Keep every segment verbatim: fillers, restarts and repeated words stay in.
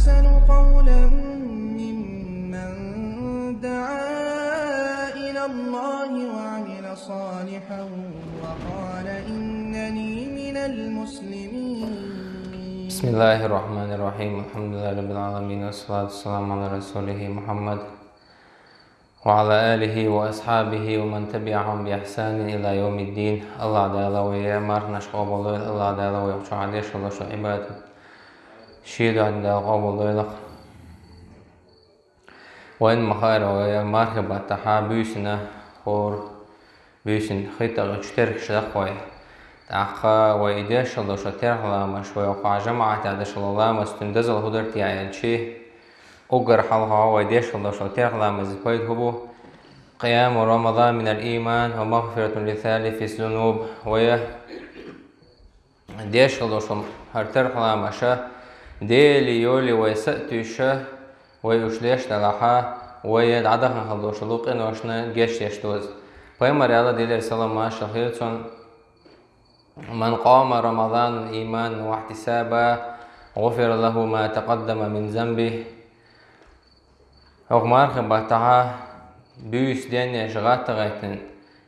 أحسن قولا ممن دعا إلى الله وعمل صالحا وقال إنني من المسلمين. بسم الله الرحمن الرحيم. الحمد لله رب العالمين، والصلاة والسلام على رسوله محمد وعلى آله وأصحابه ومن تبعهم بإحسان إلى يوم الدين. Аллахӏ Дала вай марханаш къобал дойла, Аллахӏ Дала вай чу деш хилла шу Ӏибадат ший духьа Дала къобал дойла. Вайн ма хаара, вай мархий баттахь буьйсанна хӀора буьйсанна хи тӀа гӀуч терхаш даха вай. ТӀаккха вай и деш хилла шу терхьа ламаз, вай хьо жамаӀатехь деш хилла ламаз, цуьнан дозалла хӀун дар те аьлча, уггар хьалха вай деш хилла шу терхьа ламазан пайда хӀун бу? قيام رمضان من الإيمان ومغفرة لسالف الذنوب. Вай деш хилла шу хӀара терхьа ламаз, Деле йоле вай са а туьйсуш, вай уьш деш делахь, вай дӀадахана хилла долу къиношна гечдеш ду иза. Пайхамара аьлла, Делера салам-маршалла хуьлда цунна: من قام رمضان إيمانا واحتسابا غفر له ما تقدم من ذنبه. ХӀокху мархий баттахь буьйса денъеш гӀатта гӀаьттина,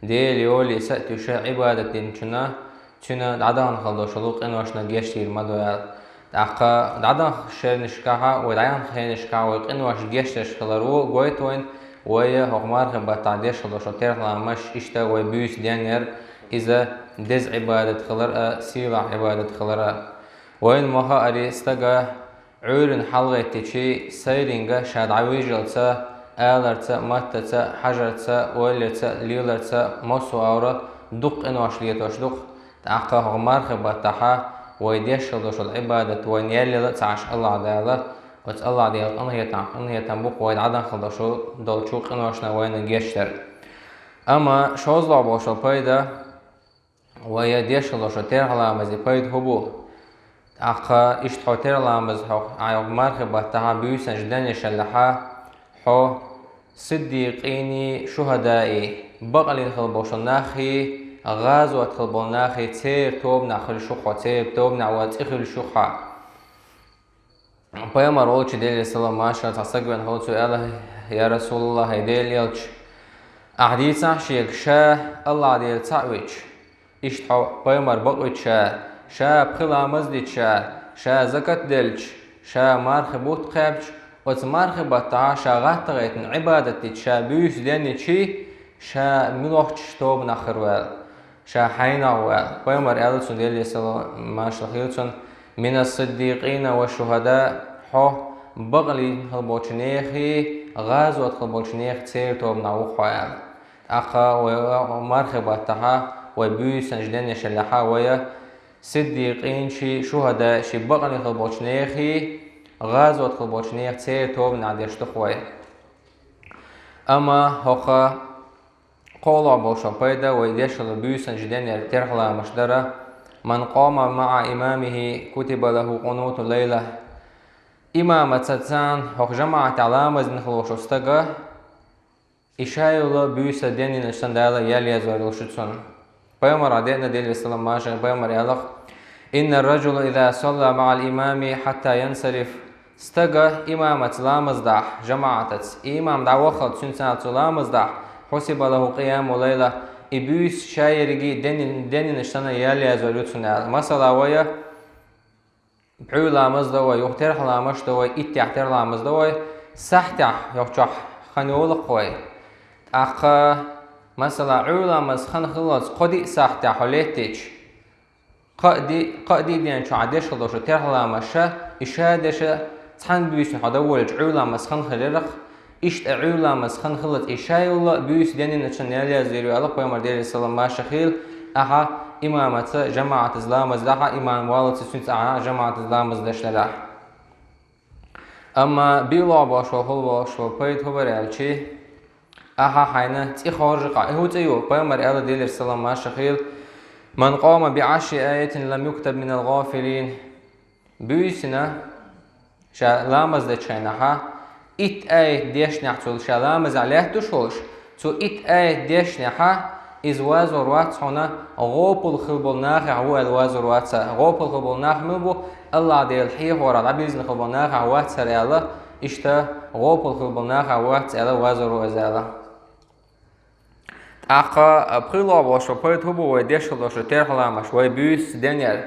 Деле йоле са а туьйсуш Ӏибадат динчунна, цуьнан дӀадахана хилла долу къиношна гечдийр ма ду аьлла. ТӀаккха дӀадаханчу шерашкахь, вай дӀадаханчу хенашкахь вай къинош гечдеш хилар ву гойту вайна, вай хӀокху мархий баттахь деш хилла долу терхьа ламаз, иштта вай буьйса денъяр, иза деза Ӏибадат хилар а, сийлахь Ӏибадат хилар а. Вайна ма хаара, стага Ӏуьйранна хьалагӀеттича, сайринга ша дӀавижалца, аларца, маттаца, хьажарца, ойларца, леларца, массо а агӀор дукха къинош летош ду-кх. ТӀаккха хӀокху мархий баттахь вай деш хилла долу Ӏибадат вайна ял яла а ца Ӏаш, Аллахь Дала, оцу Аллахь Делан къинхетам, къинхетам бу-кх вай дӀадахана хилла долу къиношна вайна гечдар. Амма шозлагӀа болу пайда, вай деш хилла шу терхьа ламазан пайда хӀун бу? ТӀаккха иштта хьо терхьа ламаз хьо, хьо мархий баттахь буьйсанаш денъеш хилахь, хьо сиддикъиний, шухӀадаий, бакъалла хилла болу нахий, гӀазот хилла болу нахий, церан тобанахь хуьлуш ву хьо, церан тобанахь ван цӀе хуьлуш ву хьо. Пайхамар волчу, Делера салам-маршалла, цхьа стаг веана хилла, цо аьлла: «Я Расулаллахь, хӀай Делан элча, ахь дийцахь шега, ша Аллахь Дела цхьаъ вича, иштта хьо пайхамар бакъвича ша, ша пхи ламаз дича ша, ша закат делча, ша мархи бутт кхаьбча, оцу мархи баттахь ша гӀатта гӀайтина Ӏибадат дича ша, буьйса денъича ша муьлхачу тобанах хир ву?» — аьлла. Ша хьенех ву аьлла. Пайхамар аьлла цунна, Делера салам-маршалла хуьлда цунна: «Мина сиддикъина ва шухӀада, хьо бакъалла хилла болчу нахий, гӀазот хилла болчу нахий церан тобанахь ву хьо», — аьлла. ТӀаккха вай мархи баттахь вай буьйсанаш денъеш хилахь, вай сиддикъиний, шухӀадаий, бакъалла хилла болчу нахий, гӀазот хилла болчу нахий церан тобанахь деш ду-кх вай. Амма хӀокху кхоалгӀа болу пайда вай деш хилла буьйсанаш денъяр терхьа ламаз дара: «Ман къома маӀа имамихӀи кутиба лахӀу къунуту лайла». Имамаца цхьаьна хӀокху жамаӀатехь ламаз дина хилла волчу стага, и ша йолу буьйса денъинарш санна Дала ял язор йолуш ю цунна. Пайхамара деана, Делера салам-маршалла, пайхамара аьлла-кх: «Инна ар-ражула иза салла маӀал имами хьатта янсариф». Стага имамаца ламаз дахь, жамаӀатаца, и имам дӀаваххалц цуьнца цо ламаз дахь, хьусиба лахӀу къияму лайла, и буьйса ша ерриге денъин-, денъинарш санна ял язор ю цунна аьлла. Масала, вай Ӏуьйра ламаз дан вай, юха терхьа ламаз дан вай, иттех терхьа ламаз дан вай, сахьтехь йоккхачохь хан йолу-кх вай. ТӀаккха, масала, Ӏуьйра ламаз хан хиллалц кхо-диъ сахьтехь хьо леттича, кхаа-диъ, кхаа-диъ ден чохь деш хилла долу терхьа ламаз ша, и ша деш цхьана буьйсанна хьо дан волчу Ӏуьйра ламаз хан хир яра-кх. Иштта Ӏуьйра ламаз хан хиллалц и ша йолу буьйса денъинарш санна ял язйийр ю аьлла пайхамара, Делера салам-маршалла хуьлда, ахьа имамаца жамаӀатаца ламаз дахь, имам валлалц цуьнца ахьа жамаӀатаца ламаз деш дарахь. Амма биълагӀа болуш волу, хӀул болуш волу пайда хӀун бара аьлча, ахьа хьайна цӀе хоржу-кх, и хӀун цӀе ю? Пайхамара аьлла, Делера салам-маршалла хуьлда: «Ман къома би Ӏашри аятин лам юктаб минал гӀафилин». Буьйсина ша ламаз дечу хенахь, итт аят дешнехь, цо ша ламазехь лаьтташ волуш, цо итт аят дешнехь, Иза вазор вац хьуна, гӀопал хила болу нахехь ву аьлла вазор вац. ГӀопал хила болу нах мила бу? АллахӀ Дела хьехорах дӀабирзина хила болу нахехь вац хӀара аьлла, иштта гӀопал хила болу нахехь вац аьлла вазор ву иза аьлла. ТӀаккха, а, пхуьйла болуш вай пайда хӀун бу вай деш хила долуш терхьаламаш, вай буьйса денъяр?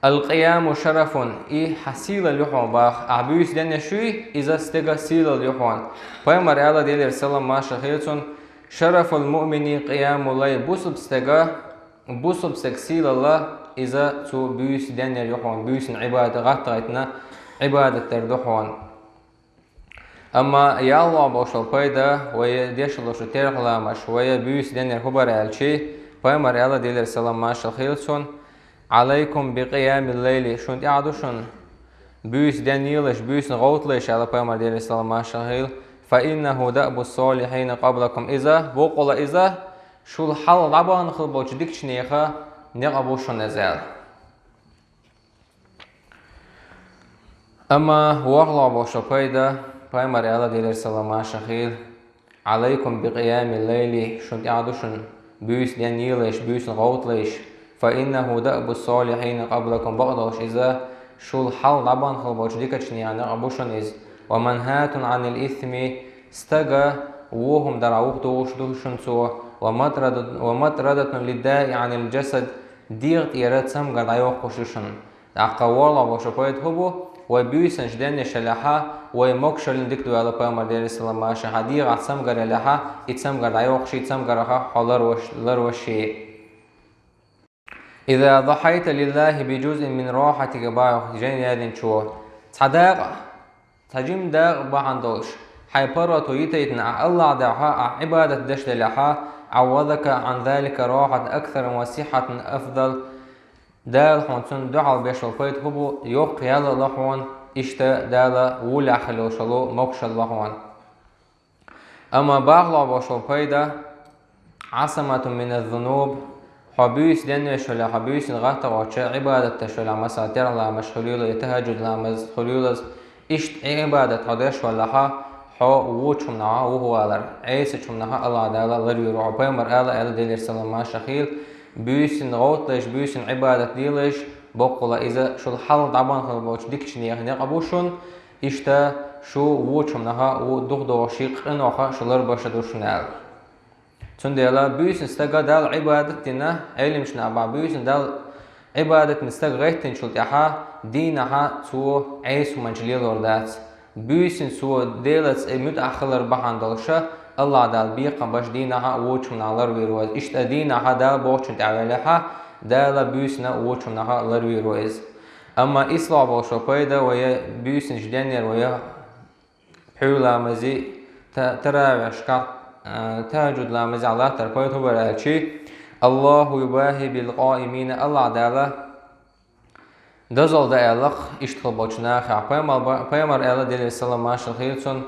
Ал-къияму шарафун, и хьан сийлалла ю хьуна боху, ахь буьйса денъеш юй, иза стеган сийлалла ю хьуна. Пайхамар аьлла, Делера салам-маршалла хуьлда цунна: «Шарафул муъмини къиямул лайл», бусалба стеган, бусалба стеган сийлалла иза цо буьйса денъяр ю хьуна, буьйсанна Ӏибада-, гӀаттагӀайтина Ӏибадат дар ду хьуна. Амма ялхалгӀа болуш долу пайда, вай деш долуш долу терхьаламаш, вай буьйса денъяр хӀун бара аьлча, пайхамар аьлла, Делера салам-маршалла хуьлда цунна: «Ӏалайкум би къиямил лайли», шуна тӀехь ду шуна буьйса денъелаш, буьйсанна гӀовтталаш аьлла пайхамар, Делера салам-маршалла хуьлда, «фа иннаху даъбу солихьина къаблакум», иза, бакъволуш иза, шул хьалха дӀабахана хила болчу дикачу нехан некъ бу шуна иза аьлла. Амма ворхӀалгӀа болуш долу пайда, пайхамар аьлла, Делера салам-маршалла хуьлда: «Ӏалайкум би къиямил лайли», шуна тӀехь ду шуна буьйса денъелаш, буьйсанна гӀовтталаш, «фа иннаху даъбу солихьина къаблакум», бакъдолуш иза шул хьалха дӀабахана хила болчу дикачу нехан некъ бу шуна иза, «ва манхатун Ӏанил исми», стага вон хӀума дарах вухадугӀуш ду шуна цо, «ва матраду-, ва матрадатун лиддаи Ӏанил джасад», дегӀа тӀера цамгар дӀайоккхуш ду шуна. ТӀаккха ворхӀалгӀа болуш долу пайда хӀун бу? Вай буьйсанаш денъеш хилахь, вай могушаллина дика ду аьлла пайхамар, Делера салам-маршалла хуьлда, хьан дегӀахь цамгар елахь, и цамгар дӀайоккхуш, и цамгарх хьо ларвеш-, ларвеш. «Иза дахьайта лиллахи би джузъин мин рохьатика», боху жайна яздинчо. Цхьа дакъа, цхьа жима дакъа бахьана долуш, хьайн паргӀато йитайтина ахь АллахӀ Далла ахь Ӏибадат деш делахь, «Ӏаввадзака Ӏан залика рохьатан аксара ва сихьатан афдал». Дала хьуна цунна дуьхьал беш болу пайда хӀун бу, йоккха ял а ло хьуна, иштта Дала вуьйлахь хила йолуш йолу могушалла ло хьуна. Амма бахьалгӀа болуш болу пайда, «Ӏасаматун миназ-зунуб», хьо буьйса денвеш велахь, хьо буьйсанна гӀаттахӀоттуш, Ӏибадат деш велахь, масала, терхьаламаш хуьлийла, я тахӀажжуд ламаз хуьлийла, иштта Ӏибадат хьо деш велахь, хьо вочу хӀуманах вухавалар, Ӏесачу хӀуманах АллахӀ Дала ларвийр ву хьо. Пайхамар ала аьлла, Делера салам-маршалла хуьлда, буьйсанна гӀовтталаш, буьйсанна Ӏибадат делаш, боккъала иза шул хьалха дӀабахана хила болчу дикачу нехан некъ бу шуна, иштта шу вочу хӀуманах ву духадогӀуш, къинойх шу ларбеш ду шуна аьлла. Цундела буьйсанна стага Далла Ӏибадат дина, Ӏеламнаха боху, буьйсанна Далла Ӏибадат дина стаг гӀеттинчул тӀаьхьа дийнахь цо Ӏеса хӀуманаш лелор дац. Буьйсанна цо Делаца и муьтӀахь хилар бахьана долуш, АллахӀ Дала бекхам беш дийнахь а вочу хӀуманах ларвийр ву иза. Иштта дийнахь а Дала бохучунна тӀаьхьа велахь, Дала буьйсанна а вочу хӀуманах а ларвийр ву иза. Амма ислахь болуш болу пайда вай буьйсанаш денъяр вай пхьуьйламази, та-, таравихьашкахь, а, тахӀажжуд ламазехь латтар пайда хӀун бара аьлчи, «Аллаху юбахи бил къаимина», АллахӀ Дала дозалла дан аьлла-кх иштта хила болчу нахехь. Пайхамар ба-, пайхамар аьлла, Делера салам-маршалла хуьлда цунна: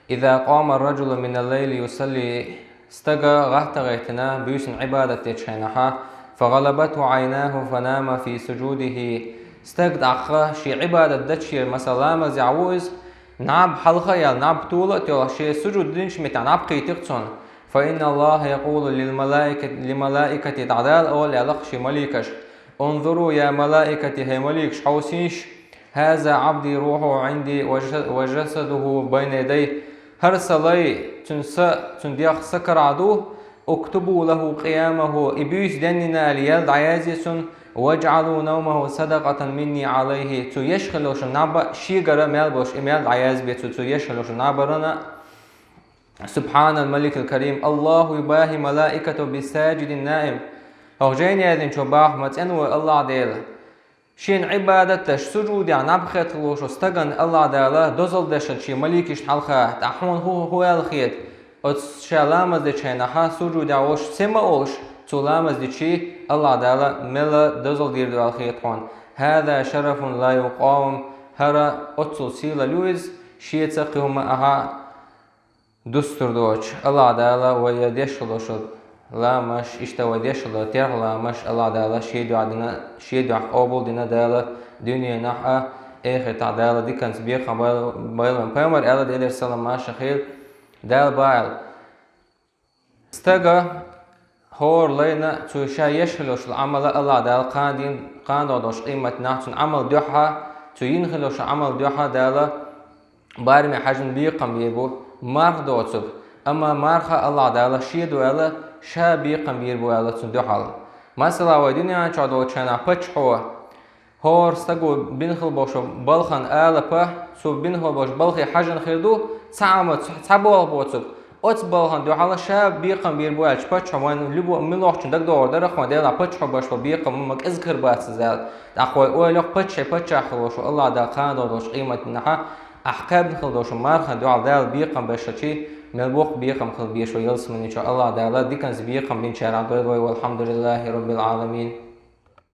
«Иза къама ар-раджулу минал лайли юсалли», стага гӀатта гӀайтина буьйсанна Ӏибадат дечу хенахь, «фа гӀалабатху Ӏайнаху фа нама фи сужудихи». Стаг тӀаккха шен Ӏибадат дечу, масала, ламазехь ву иза, наб хьалха а яьлла, наб тола а тоьлла, шен сужуд динчу меттехь наб кхийтира цунна. «Фа инна Аллаха якъулу лил малаикати», лил малаикати, тӀаккха Дала олу аьлла-кх шен маликашка: «Унзуру я малаикати», хӀай маликаш, хьовсийша, «хаза Ӏабди рухуху Ӏинди ва жа-, ва жасадуху байна ядай». ХӀара сан лай, цуьнан са, цуьнан дегӀ са карахь ду, «уктубу лаху къиямаху», и буьйса денйина аьлла ял дӀаязъе цунна, «важӀалу навмаху садакъатан минни Ӏалайхи», цо еш хила йолуш наб а шегара мел болуш и мел дӀаязбе цо, цо еш хила йолуш набарна. «Субханал маликил карим, Аллаху юбахи малаикатаху би сажидин наим». ХӀокху жайна яздинчо боху, ма цӀена ву АллахӀ Дела. Шена Ӏибадат деш, сужудехь наб хетта волуш волу стагана АллахӀ Дала дозалла деш хилча шен маликашна хьалха, тӀаккха хьуна хӀун, хӀун аьлла хета? Оцу ша ламаз дечу хенахь сужудехь волуш сема а волуш, цо ламаз дичи, АллахӀ Дала мел дозалла дийр ду аьлла хета хьуна. «Хаза шарафун ла юкъавам», хӀара оццул сийлалла ю иза, шеца кхин хӀума ахьа дустур доцуш, АллахӀ Дала вай деш хила долуш ламаш, иштта вай деш хила долу терхьаламаш, АллахӀ Дала шен дуьхьа дина, шен дуьхьа къобал дина Дала дуьненахь а, эхартахь Дала диканца бекхам байла, байла вайн. Пайхамар аьлла, Делера салам-маршалла хуьлда, Дала боху аьлла: стага хӀора лайна цо ша еш хилла йолча Ӏамала АллахӀ Дала кхана дийнахьа, кхана долча къематдийнахьа цун Ӏамал дуьхьа, цо йина хилла йолча Ӏамал дуьхьа Дала бараме хьажан бекхам бийр бу, марха доцург. Амма марха АллахӀ Дала шеду аьлла, ша бекхам бийр бу аьлла цун дуьхьал. Масала, вай дуьнен чу долча хана паччахьо хӀора стага бина хила болча балха алапа, цо бина хила болча балхе хьажан хир ду, цхьа Ӏамал, цхьа, цхьа болх боцург. Оцу балха дуьхьал ша бекхам бийр бу аьлча паччахьо, вайна любо-, муьлххачун дагадогӀур дара, хӀана Дала паччахьо беш бола бекхам ма кӀезига хир бац из аьлла. ТӀаккха вай ойла йо, паччахьий паччахь хила волча АллахӀ Дала кхана долча къематдийнахьа, ахь кхаьбна хила долча марха дуьхьал Дала бекхам беш хилча, мел боккха бекхам хила беза вай ялсамани чу. АллахӀ Дала диканца бекхам бинчарех дойла вай, валхьамдулиллахӀи роббил Ӏаламин.